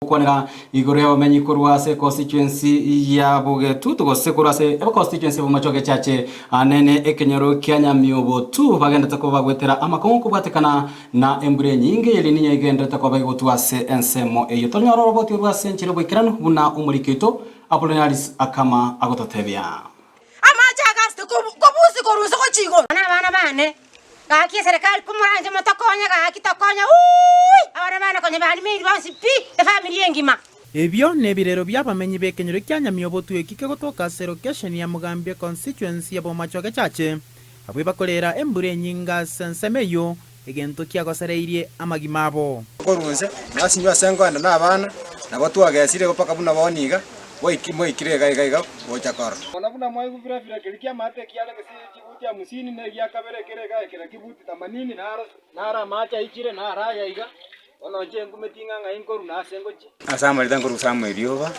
Gokwanera igoro y'abamenyi korwa ase econstituency ya Bogetutu gose korwa ase econstituency ya Bomachoge Chache anene ekenyoro kia Nyamiobotu bagenderete koba bagwetera amakong'u kobwatekana na embura enyinge ye Lininya egenderete koba egotwa ase ensemo eyio. Tonyore oroboti orwo ase enchera y'oboikeranu buna omoriki oito Apollinaris Akama agototebia. Amache agasete kobusia korwa inse gochia igoro. Bono abana bane, gaki eserekari komoranche motokonye gaki tokonye uuii abana bane konya barimeiri bonsi pi efamiri engima. Ebio nebirero bi'abamenyi b'ekenyoro kia Nyamiobotu eki kegotoka ase elokesheni ya Mugambia constituency ya Bomachoge Chache, abwo bakorera embura enyinge ase ensemo eyio, egento kiagosereirie amagima abo. Korwa inse, nasinywe ase nkoenda nabana, nabo twagesire igo mpaka buna bono iga, bwaiki mwaikire iga iga iga gocha korora. Bono buna mwaigwa bira-bira keria ki'amaate ekiarenge chibuti hamsini, na egia kabere ekere iga ekere chibuti themanini, naro naro amaache aichire, naro aya iga, bono inche nkumeti ng'a ng'ai nkorwa na ase ngochia. Ase amarita nkorwa Samuel erioba,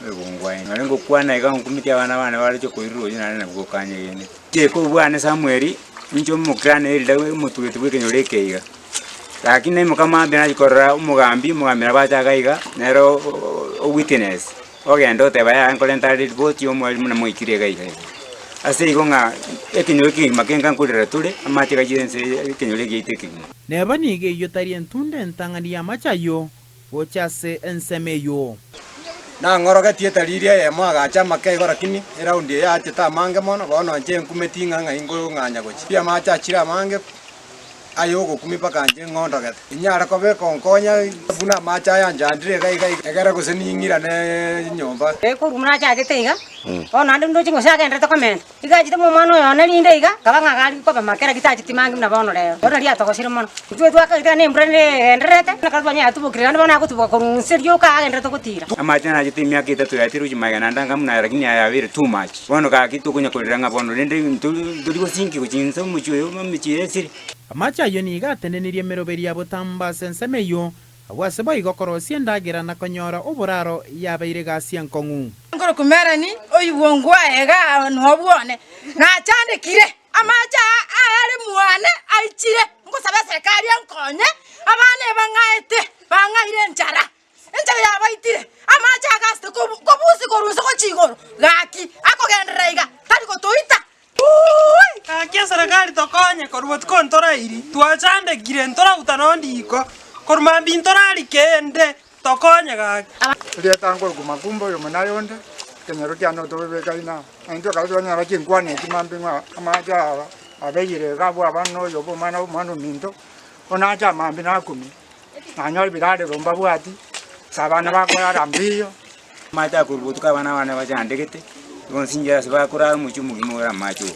ebongwae. Nare ngokwana iga nkumeti abana bane baroche koirura oyio naende nabwo gokanyegenete. Inche kobwane Samuel, inche omokirani erida omotweti bw'ekenyoro eke iga. Lakini naimoka mambia nachia korora omogambi, omogambi nabo acha iga iga, nere o witness, ogenda oteba yaya nkorenta are ripoti ya omwalimu buna mwaikire iga iga iga. Ase igo ng'a ekenyoro ekegima kenga nkorera tore, amache gachire ense ekenyoro egiaito ekegima. Neba nigo eyio tari entunda entang'ani y'amache ayio, gocha ase ensemo eyio. Nang'orogetie etariri eyemo agacha amake igo rakini eraundi eye achete amange mono, bono inche nkumeti ng'a ng'ai nkong'anya gochia. Amache achire amange aye ogokumia mpaka inche ng'ondogete. Inyare koba ekonkonya buna amache aya anchandire iga iga iga, egere gose ning'irane nyomba. Korwa nachagete iga, bono naende ndoche ng'a gose agenderete komenta. Iga achete momwana oyo one rinde iga, akaba ng'a agari koba make lakini tacheti mange buna bono rero. Bono riria atogosire mono. Intwe twakagerete ng'a nembura nere egendererete, ekero twanyora yatubokire naende bono agotuboka korwa inse rioka agendererete gotira. Amache nachete emiaka etato yaetire gochia magega naende anga buna aya lakini aya yabeire too much. Bono gaki tokonya korera ng'a bono rende ntori ntori gosinki gochia inse omochie oyo emechie eye esire. Amache ayio nigo atenenirie emeroberi ya botambe ase ensemo eyio, Agwo ase boigo korosia endagera na konyora oboraro yabeire egasi enkong'u. Nkorokwa Melanie, oigwe ngwae iga nobwone, nachandekire, amache aa are mwane aichire, ngosaba eserekari enkonye, abana ebang'aete, bang'aire enchara, enchara yabaitire, amache agasete kobusia korwa inse gochia igoro, gaki akogenderera iga, tari gotoita. Gaki eserekari tokonye korwa botuko ntorairi, twachandekire ntorauta nondi iko, korwa mambia ntorari kende, tokonye gaki. Erieta nkorokwa Makumba oyo omonene onde, ekenyoro kiane otobebeka ina, naintwe ekero twanyora chinkwana echi mambia ng'a amache aya abeire iga abwo abana oyo obe omwana omwana ominto, bono nacha mambia nakumia, nanyora ebirarero mbabwati, ase abana bakorara mbiyo. Amache akorwa botuko abana abane bachandegete, bonsi inche ase bakorara omochie omogima ore amache oo.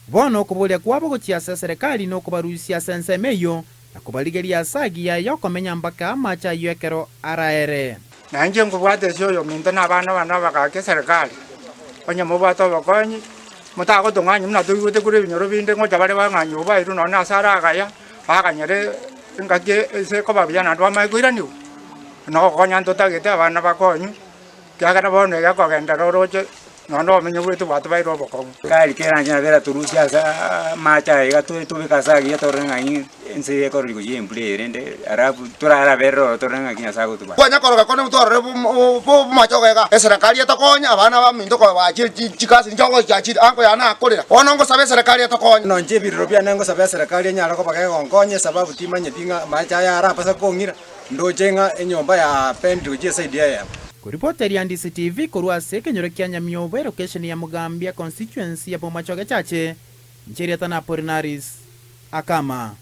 Bono okoboria kwabo gochia ase eserekari nokobarusia ase ensemo eyio, na kobarigeria ase agiya y'okomenya mpaka amache ayio ekero araere. Na inche nkobwata ase oyominto na abana bane abagaaka eserekari, onye mobwate obokonyi, motagotong'anyia buna toigwete korwa ebinyoro binde ngocha bare bang'anyie obairwe nonye na ase are agaya, baganyere engaki ase ekoba buya naende bamanye koiranigwa. Nogokonya ntotagete abana bakonywe, ekiagera bono iga ekogenderera oroche nonya obomenyo bwaito bwatobaire obokong'u. Gari keranche nabo eratorusie ase amache aya iga tobeke ase agiya torore ng'a ense eye ekorori gochia embura eye rende alafu toraraberere ororo torore ng'aki Nyasaye agotobaa. Kwanya koroka konde twarore bomachoge iga, eserekari etokonye abana baminto koba bachire chikasi nigo chiachire anko yane akorera bono ngosaba eserekari etokonye. Nonche ebirero biane ngosaba eserekari enyare koba kegonkonya esababu timanyeti ng'a amache aya arabase kong'ira. Ndoche ng'a enyomba ya Pendri gochia esaidi eyemo. Koripoteria Ndisi TV korwa ase ekenyoro kia Nyamiobo elokesheni ya Mugambia constituency ya Bomachoge Chache, inche erieta na Apolinaris Akama.